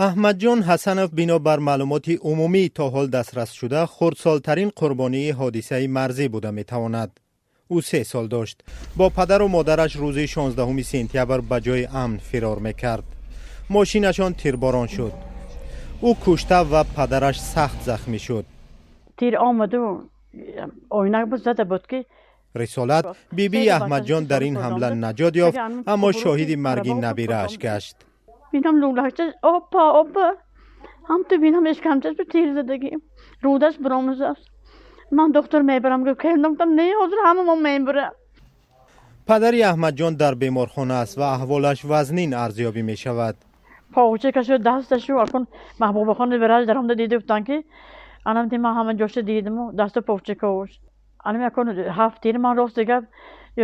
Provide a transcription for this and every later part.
Аҳмадҷон Ҳасанов бинобар маълумоти умумӣ то ҳол дастрасшуда хурдсолтарин қурбонии ҳодисаи марзӣ буда метавонад. Ӯ 3 сол дошт. Бо падару модараш рӯзи 16 сентябр ба ҷои амн фирор мекард. Мошинашон тирборон шуд. Ӯ кушта ва падараш сахт захмӣ шуд. Тир омаду оина зада буд ки. Рисолат бибии Аҳмадҷон дар ин ҳамла наҷот ёфт, аммо шоҳиди марги набирааш гашт. Бинам лӯлача, опа, опа, ҳамту бинам эшкамчаш бу тир задагӣ, рӯдаш биромизааст. Ман доктор мебарам, гуфт. Гуфтам, не, ҳозир ҳама мо мебарам. Падари Аҳмадҷон дар беморхона аст ва аҳволаш вазнин арзёбӣ мешавад. Повчакашу дасташу акун Маҳбубахони врач даромада дида, гуфтанд, ки анамти ман ҳама ҷоша дидиму дасту повчакош анам якун ҳафт тир. Ман рост дигар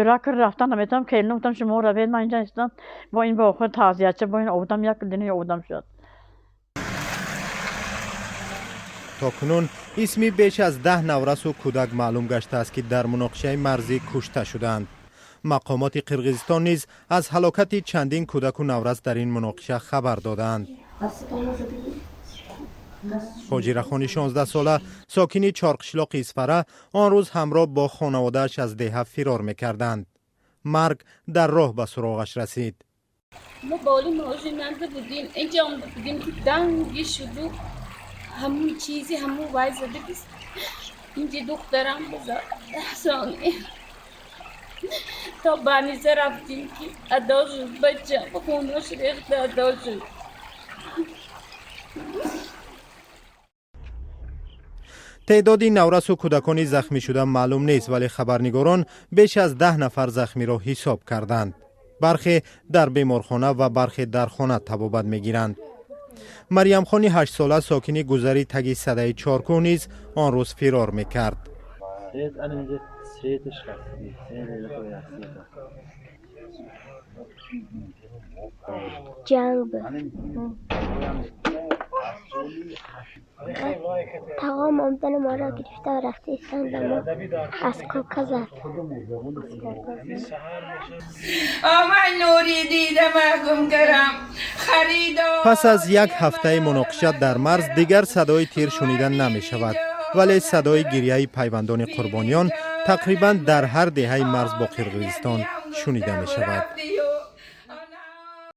юрак рафтан наметавонам. Келин гуфтам, шумо равед, ман инҷа истам. Бо ин бо охир таъзияча, бо ин одам як дини одам шуд. То кунун исми беш аз 10 наврасу кӯдак маълум гаштааст, ки дар муноқишаи марзӣ кушта шуданд. Мақомоти Қирғизистон низ аз ҳалокати чандин кӯдаку наврас дар ин муноқиша хабар додаанд. Ҳоҷирахони 16сола, сокини Чорқишлоқи Исфара, он рӯз ҳамроҳ бо хонаводааш аз деҳа фирор мекарданд. Марг дар роҳ ба суроғаш расид. Мо боли мошинанда будем, инҷа омда будем, ки данги шуду ҳамун чизи ҳамун вай зада, ки инҷи духтарам бизад. То больница рафтим, ки адо шуд бачам, хунош рехта адо шуд. Теъдоди наврасу кӯдакони захмишуда маълум нест, вале хабарнигорон беш аз 10 нафар захмиро ҳисоб карданд. Бархе дар беморхона ва бархе дар хона табобат мегиранд. Марьямхони ҳаштсола, сокини гузари таги садаи Чоркӯҳ, низ он рӯз фирор мекард. Ҷанг буд. Тағом омадани моро гирифта рафта истанд, мо аз кока зад. Пас аз як ҳафтаи муноқиша дар марз дигар садои тир шунида намешавад, вале садои гирьяи пайвандони қурбониён тақрибан дар ҳар деҳаи марз бо Қирғизистон шунида мешавад.